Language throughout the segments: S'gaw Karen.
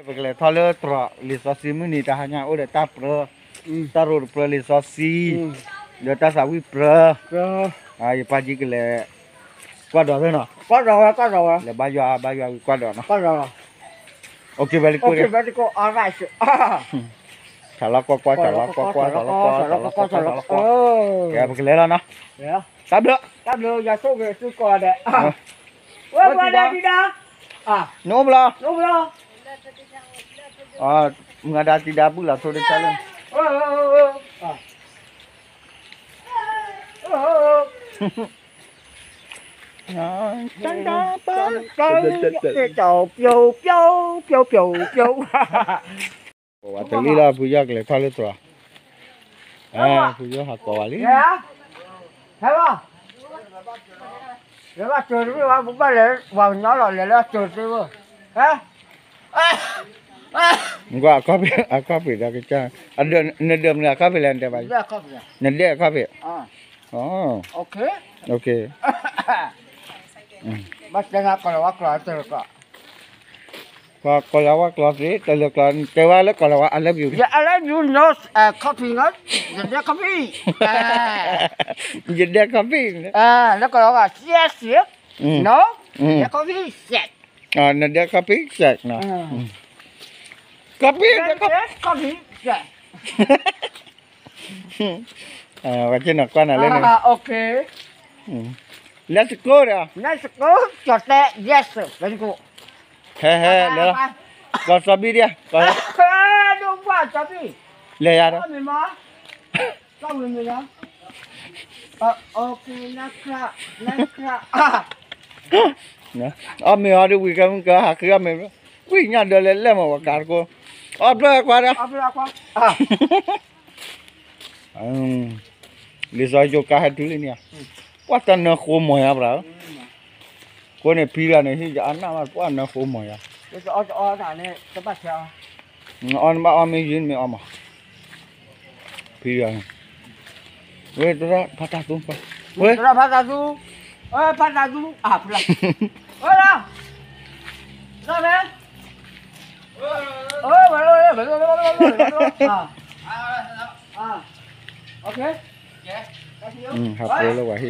ပကလဲၤထီၣ်လၢတြီၤလံာ်စီဆှံမုၢ်နံၤတဟါညါ အိၣ်ဒီးတၢ်ပြၢ, တၢ်ရိတပြၢလံာ်စီဆှံ, ဒီးတၢ်သးဝံၣ်ပြၢ, ယပၢ်ကံကလဲၤ, ကွၢ်ဒီးသ့ၣ်နီၤ, လဲၤဘါယွၤဘါယွၤကွၢ်ဒီးနီၤ, အိၣ်က့ၤဝဲလံကိၣ်, ဆၣ်လီၤကွၢ်ကွၢ် ဆၣ်လီၤကွၢ်ကွၢ် ဆၣ်လီၤကွၢ်ကွၢ် ဆၣ်လီၤကွၢ်ကွၢ်, ကဲပကလဲၤလီၤနီၤ, တၢ်ဘျုး, တၢ်ဘျုး ယၤဆိၣ်ဂ့ၤသုကိးဂၤဒဲး, ဝဲဝဲဒၣ်ဒံဒၣ်, နအိၣ်ဘျီ, နအိၣ်ဘျီ, မုၢ်ဂၤဒၣ်တံဒၣ်ဘူၣ်လီၤထိတဆၢလၢ, ပဝဲတလံလီၤ ဖုယီၢ်ကလဲၤထီၣ်လၢတြီၤ, ဖုယီၢ်ဟးကိးဝဲလံ, ဟဲလီၤ, လဲၤဘၣ်စၢၤတမ့ၢ်ဝဲ ပဘၣ်လဲၤဝၤကညီလီၤ လဲၤလၢစၢၤတမ့ၢ်ဝဲ, ဟဲ ကွၢ်အခီၣ်ဖံး အခီၣ်ဖံးဒီးကစၢ်, နဒၢးမနုၤအခီၣ်ဖံးလဲၣ် နတဲဘၣ်, နဒဲအခီၣ်ဖံး, ဘၣ်တဲနၤကီၢ်လၤဝါကျိာ်တလၢာ်ကျိာ်, ကီၢ်လၤဝါကျိာ်သ့ တလၢာ်ကျိာ် တဲဝဲလၢကီၢ်လၤဝါ I love you, I love you no coffee, ယဒဲခီၣ်ဖံး, ယဒဲခီၣ်ဖံး, လၢကီၢ်လၤဝါ yes, no, ယဒဲခီၣ်ဖံး yes, နဒဲခီၣ်ဖံး yes, coffee, coffee, yes, ဝဲက့ၤနကွၢ်နၤလၢန့ၣ်, okay, let's go ဒီး let's go, ကၠီၤတဲ yes, let's go, ဟဲဟဲလဲၤလီၤ, ကီၢ်စီၤဘံၣ်ဒံး, ဒိၣ်ဘၣ်စီၤဘံၣ်, လဲၤယၤဒီး, ကီၢ်ဝံၤမ့ၢ်လီၤ, okay, နခရၣ်, နခရၣ်, အီၣ်မ့ၤအီၤဒ်ဝံၤကဲမုၢ်ကဟးဃ့အီၣ်မ့ၤ, ဝံၣ်ညၣ်ဒၢးလဲၤလဲၣ်မးဝဲကါတကိး, အီၣ်ဘျီၣ်ကွၢ်ဒီး လံာ်စီဆှံကါဟဲတုၤလံန့ၣ်, ပှၤတနၢၤဃိမီၤယါဘြၤဧၢ, ဃိန့ၣ်ဖံဂၤန့ၣ် ဟံၣ်ယအါနၢ်ဘၣ် ပှၤနၢၤဃိမီၤယါ, အီၣ်နဘၣ်အီၣ်မ့ၢ်ယံၤမ့ၢ်အီၣ်မး, ဖံဂၤန့ၣ်, ဝဲသရၣ်ဖးတၢ်သူ, ဝဲသရၣ်ဖးတၢ်သူ, ဖးတၢ်သူ, ဖုလၢ, ဝဲလၢ, သရၣ်ဖဲ ဟးပှဲၤလၢဝဲဟံၣ်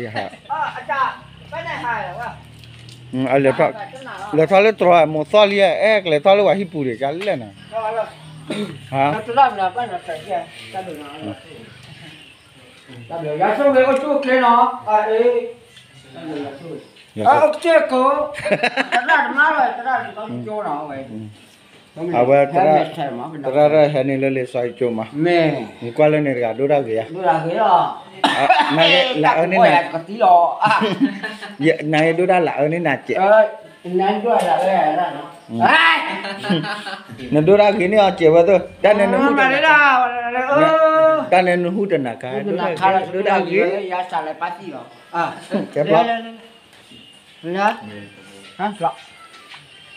ဟး, လဲၤထီၣ်လၢတြီၤမိၢ်သီလံ အဲၣ်ကလဲၤထီၣ်လၢဝဲဟံၣ်ပူၤဒံး ကလဲၣ်နၤ, တၢ်ဘျုး ယၤဆိၣ်ဂ့ၤ အိၣ်ဆူၣ်အိၣ်ချ့နီၤ, အ့, တၢ်ဘျုး ယၤဆိၣ်ဂ့ၤ, အိၣ်ဆူၣ်အိၣ်ချ့, သရၣ်တမါလီၤ သရၣ်လံၤဘီကၠိနီၤ, အဝဲ သရၣ် သရၣ်ဟဲန့ၣ်လၢလံာ်စီဆှံကၠိမး, မ့ၢ် နကွၢ်လၢန့ၣ်တဂၤ ဒိၣ်တၢ်ဂ့ၤဧါ, ဒိၣ်တၢ်ဂ့ၤလီၤ, နၤဂ့ၤလၢအၢန့ၢ်နၤ, နၤဂ့ၤဒိၣ်တၢ်လၢအၢန့ၢ်နၤစဲး နဒိၣ်တၢ်ဂ့ၤန့ၢ်အီၤစဲးဝဲသိး, တၢ်န့ၣ်နဟူ, တၢ်န့ၣ်နဟူတနၤခါ, ဒိၣ်တၢ်ဂ့ၤ, ဒိၣ်တၢ်ဂ့ၤ, တဲဘျီ,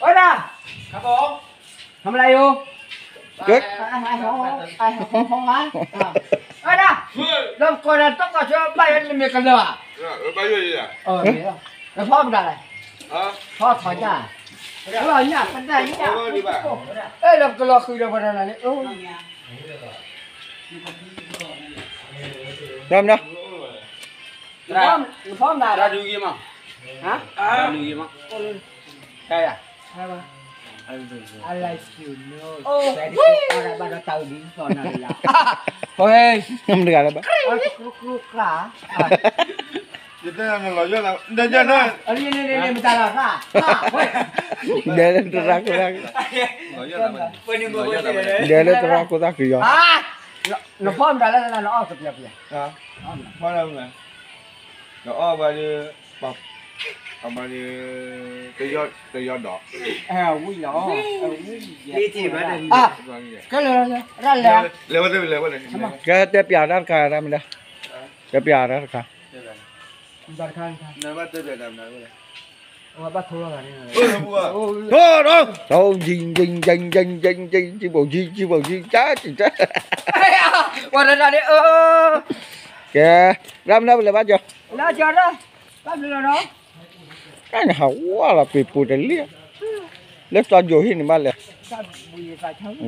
ဝဲဒၣ်, ทำอะไรอยู่, ဝဲဒၣ်, လၢကိးနၤတကိးဆၢဘၣ်ယဲန့ၣ်မ့ၢ်ကလၢၤဧါ, လၢဖီမတၤလဲၣ်, ဖီထီၣ်ညၣ်, လီၤညၣ်ပဒၣ်ညၣ်, အဲၣ်လၢပကလီၤဃုာ်ဒီးပှၤတဂၤန့ၣ်, တၢ်မနုၤ, နဖီမတၤလဲၣ်, တၢ်ဒုးဂ့ၤမး, တၢ်ဒုးဂ့ၤမး, တၢ်ယၤ I like you, no, ဆဲးဒ်ကိးအါရၣ်ဘၣ်ဒီးတၢ်အုးဒ်သိးနၤလၢယၤ, ဟဲ, မတဂၤလၢၤဘၣ်, ကျူကျူကျါ, ယတဲနၤလီၤယွၤလၢ, ဒဲလၢတရၣ်ခိၣ်သၣ်, ဒဲလၢတရၣ်ခိၣ်သၣ်ကယီၤ, နဖီမတၤလၢနအီၣ်ကပျီပျီ, နအီၣ်ဝဲဒီး, တယီၤဒီး, ကဲလၢ, ကဲတဲပျးတၢ်တခါတၢ်မတၤ, တဲပျးတၢ်တခါ, ဘၣ်ထိလီၤဂာ်န့ၣ်, ထိဒီး, ယံၤယံၤယံၤယံၤယံၤယံၤယံၤဘိးယံၤယံၤဘိးယံၤ ကၢ်တံၢ်တၢ်, ဝဲဒၣ်န့ၣ်, ကဲ, ရၣ်မနုၤပလဲၤဘၣ်ကၠီ, လၢကၠီဒီး, ဘၣ်ဘျုးလီၤနီၤ, တၢ်န့ၣ်ဟးဝါလီၤပ့ၤပူၤတလံ, လၢစီၤယိၤဟံၣ်န့ၣ်ဘၣ်လဲၣ်,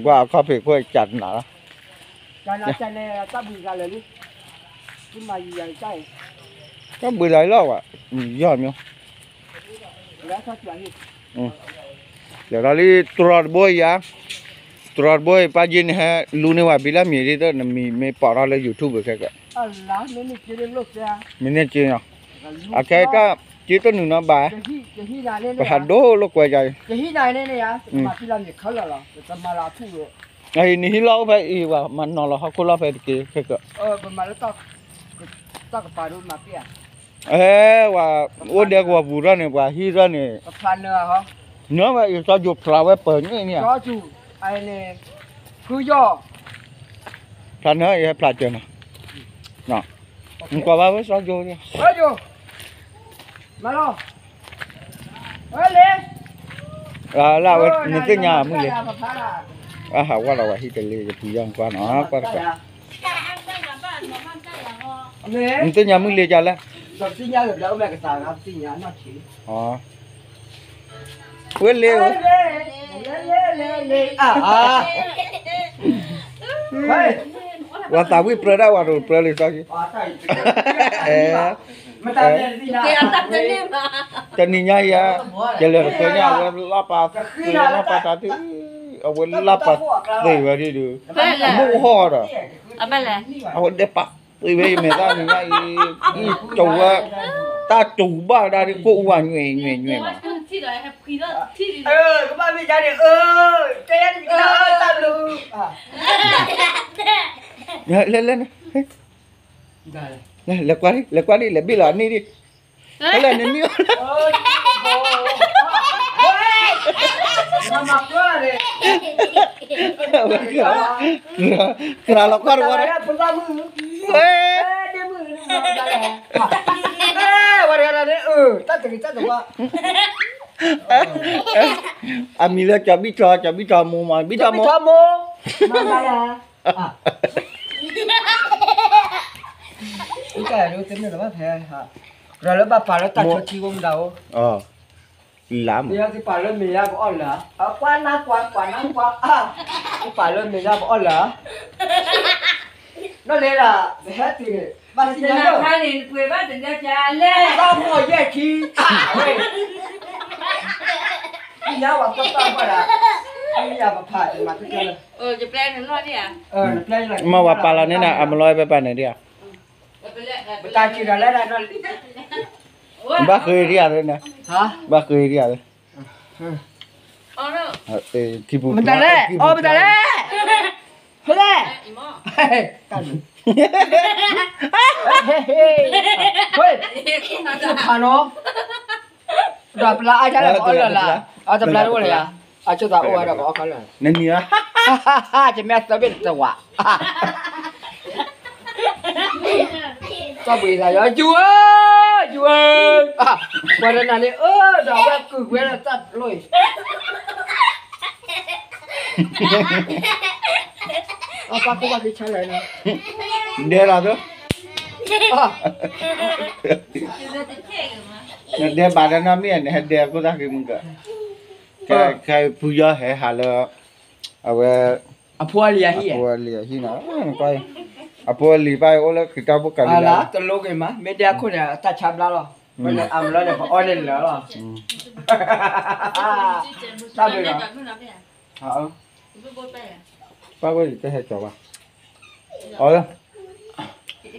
ကွၢ်အခီၣ်ဖံးခိၣ်ကနးလီၤ, တၢ်ဘှံးသးလံလီၤဝဲ, ယီၢ်မၠိ, လဲၤထီၣ်လံ တြီတဘိအံၤဧါ, တြီတဘိအံၤ ပၢ်ယ့ၢ်န့ၣ်ဟဲ လူန့ၢ်ဝဲဘံလၢမံၤဒ်သိး နမံၤမ့ၢ်ပိာ်ထီၣ်လၢ YouTube ခဲကၢ်, မ့ၢ်န့ၢ်က့ၤနီၤ, အခဲတၢ်က့ၤတနုာ်နီၤဘၣ်, ပဟးဒိၣ်လိာ်ကွဲကါအံၤ, အံၤနဟံးလီၢ်အိၣ်ဖဲအံၤ ပှၤမၤနီၤလီၤဟီၣ်ခိၣ်လီၢ်ဖဲတက့ၢ်ခဲကၢ်, အဲ ပှၤအိၣ်ဒဲကဝီၤပူၤထီၣ်န့ၣ် ပှၤဟံးထီၣ်န့ၣ်, နဝဲအံၤ စီၤယိၤဖျးဝဲပၢၤန့ၣ်န့ၣ်, ဖျးနၢၤအံၤဟဲဖျးစၢၤနီၤ, နကွၢ်ဘၣ်ဝဲစီၤယိၤ, လၢအဝဲ နသ့ၣ်ညါမုၢ်လ့ၤ, အဟးဝဲလီၤဝဲဟံၣ်တလ့ၤ ယပူၤယီၢ်ကွၢ်နီၤ ကွၢ်တကး, နသ့ၣ်ညါမုၢ်လ့ၤကလဲၣ်, ဝဲလ့ၤဧိၤ, ဝဲသးဝံၣ်ပြၢဒၣ်ဝဲတပြၢလံာ်စီဆှံ, တနံၤညါအံၤ, ကလဲၤတသ့ၣ်ညါဝဲလၢပာ်သ့ၣ်နီၢ်ပာ်တၢ်တ့ၢ်, အဝဲလၢပာ်သ့ၣ်ဝဲဒၣ်ဒီး, အမိၢ်ဟီၣ်ဒီး, အဝဲဒဲးပာ်သ့ၣ်ဝဲအံၤမဲာ်သၣ်နံၤညါအံၤ, အံၤကဝဲ, တၢ်တူၢ်ဘၣ်ဒၣ်ဒ်ကိၣ်အူဝဲညွဲၣ်ညွဲၣ်ညွဲၣ်မး, ကဘၣ်မ့ၢ်ယါန့ၣ်, တၢ်ဘျုး လဲၤလဲၤ, လဲၤကွၢ်ဒံး လဲၤကွၢ်ဒံး လဲၤဘ့ၣ်လီၤအနံၣ်ဒံး, လဲၤနံၣ်အီၤလၢ, ကြၤလီၤကွၢ်တဝီဒီး, ဝဲ, ဝဲတဂၤန့ၣ်, တၢ်တဂ့ၤတၢ်တဝါ, အမံၤလၢကၠီၤဘံၣ်ထီၣ် ကၠီၤဘံၣ်ထီၣ်မိၢ်မး ဘံၣ်ထီၣ်မိၢ်, တၢ်တမ့ၢ်လၢၤဘၣ်ဖဲ, လၢဘၣ်ပာ်လၢတၢ်ဆၢထံကိးမတၤဧိၤ, လါမး, ပာ်လၢမဲာ်ညါပအီၣ်လၢ, ကွၢ်နါကွၢ် ကွၢ်နါကွၢ်, ပာ်လၢမဲာ်ညါပအီၣ်လၢ, နီၢ်လ့လး, ပဟဲတုၤန့ၣ် ဘၣ်သ့ၣ်ညါလၢ, တၢ်မီၢ်ယဲၢ်ထံ, သ့ၣ်ညါဝဲကွၢ်ကွၢ်ကွၢ်ဒၣ်, သ့ၣ်ညါပဖးတမၤတကဲလၢ, မ့ၢ်ဝဲပာ်လီၤန့ၣ်နၤ အမလီၤဝဲပပာ်န့ၣ်ဒံးဧါ, ပတၢ်ကံၢ်ဒီးလဲၣ်, ဘၣ်ဃ့ဒံးဧါ, ဘၣ်ဃ့ဒံးဧါ, မတၤလဲၣ်, အီ မတၤလဲၣ်, ဖဲလဲၣ်, တၢ်န့ၣ်, ဖးနီၤ, ဒီးပျၢ်အါဆါလဲၣ် ပအီၣ်လၢ်လၢ်, အတပျၢ်တအိၣ်လၢၤယၤ, အဆိသးအိၣ်ဝဲဒီးပအီၣ်ခီလၢ်, နမံၤဧါ, ကမ့ၢ်သၢဘ့ၣ်တဝး, တၢ်ဘှံးသးယီၤ ယွၤဧၢ, ယွၤဧၢ, ပှၤတနၤန့ၣ် အၢ ဒီးအဝဲကုၢ်ဝဲလၢတၢ်လိၣ်အံၤ, အပၢ်ခိၣ်ဘၣ်က့ၤဆါလၢာ်န့ၣ်, ဒဲလီၤသိ, နဒဲဘၣ်ဒီးနီတမံၤ နဟဲဒဲခိၣ်သၣ်ဃ့မုၢ်ကၢ, ခဲအံၤဖုယီၢ်ဟဲဟးလၢ, အဝဲ, အဖိအလံၤအဟံၣ်, အဖိအလံၤအဟံၣ်နီၤ, အဖိအလံၤဘၣ်အိၣ်လၢခရံာ်တၢ်ဖိကၤလံၤလၢ, တလိၣ်ဂ့ၤမး မ့ၢ်ဒဲအခိၣ်န့ၣ် အတၢ်ဆါဘျါလီၤ, ဝဲန့ၣ်အမလီၤန့ၣ် ပအီၣ်န့ၣ်လၢာ်လီၤ, တၢ်ဘျုးလီၤ, ပၢ်ဝဲတဟဲကၠီၤဘၣ်,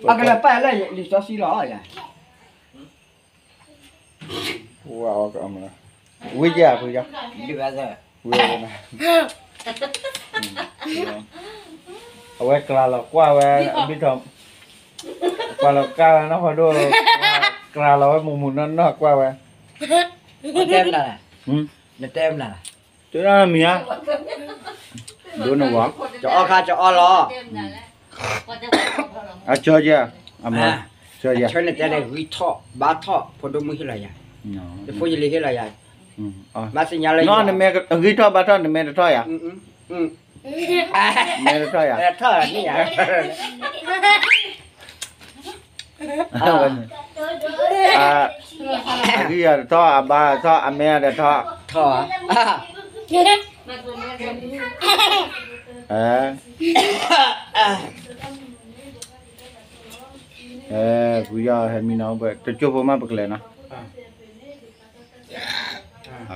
အကလဲၤပာ်လၢလံာ်စီဆှံလီၤယၤ, ဝံၤယၤဖုယီၢ်, ဝံၤဝဲ, အဝဲကျါလီၤကွၢ်ဝဲ, ဘံၣ်ထီၣ်, ကွၢ်လီၤကၢ်ဝဲနီၢ်ဖးဒိၣ်, ကျါလီၤဝဲမုာ်မုာ်နီၢ်နီၢ်ကွၢ်ဝဲ, တဲမနုၤလဲၣ်, နတဲမနုၤလဲၣ်, တဲမနုၤမံၤဧါ, ဒိၣ်န့ၣ်ဝဲ, ကအီၣ်ခါကအီၣ်လီၤ, အဆၢယဲ, အမ, ဆၢယဲ, ဆၢန့ၣ်တဲန့ၣ် ဂံၢ်ထီၣ်ဘါထီၣ် ဖိဒိၣ်မုၣ်ဟ့ၣ်လီၤယၤ, ယဖိယလံၤဟ့ၣ်လီၤယၤ, မၤသ့ၣ်ညါလၢယၤ, ဂံၢ်ထီၣ်ဘါထီၣ် နမဲာ်တထီၣ်ယၤ, မဲာ်တထီၣ်ယၤ, အဂံၢ်ယၤတထီၣ် အဘါတထီၣ် အမဲာ်ယၤတထီၣ်, ထီၣ်ဧါ, အဲ အဲ ဖုယီၢ်ဟဲမံနီၤ တကၠိဖိမးပကလဲၤနီၤ, အ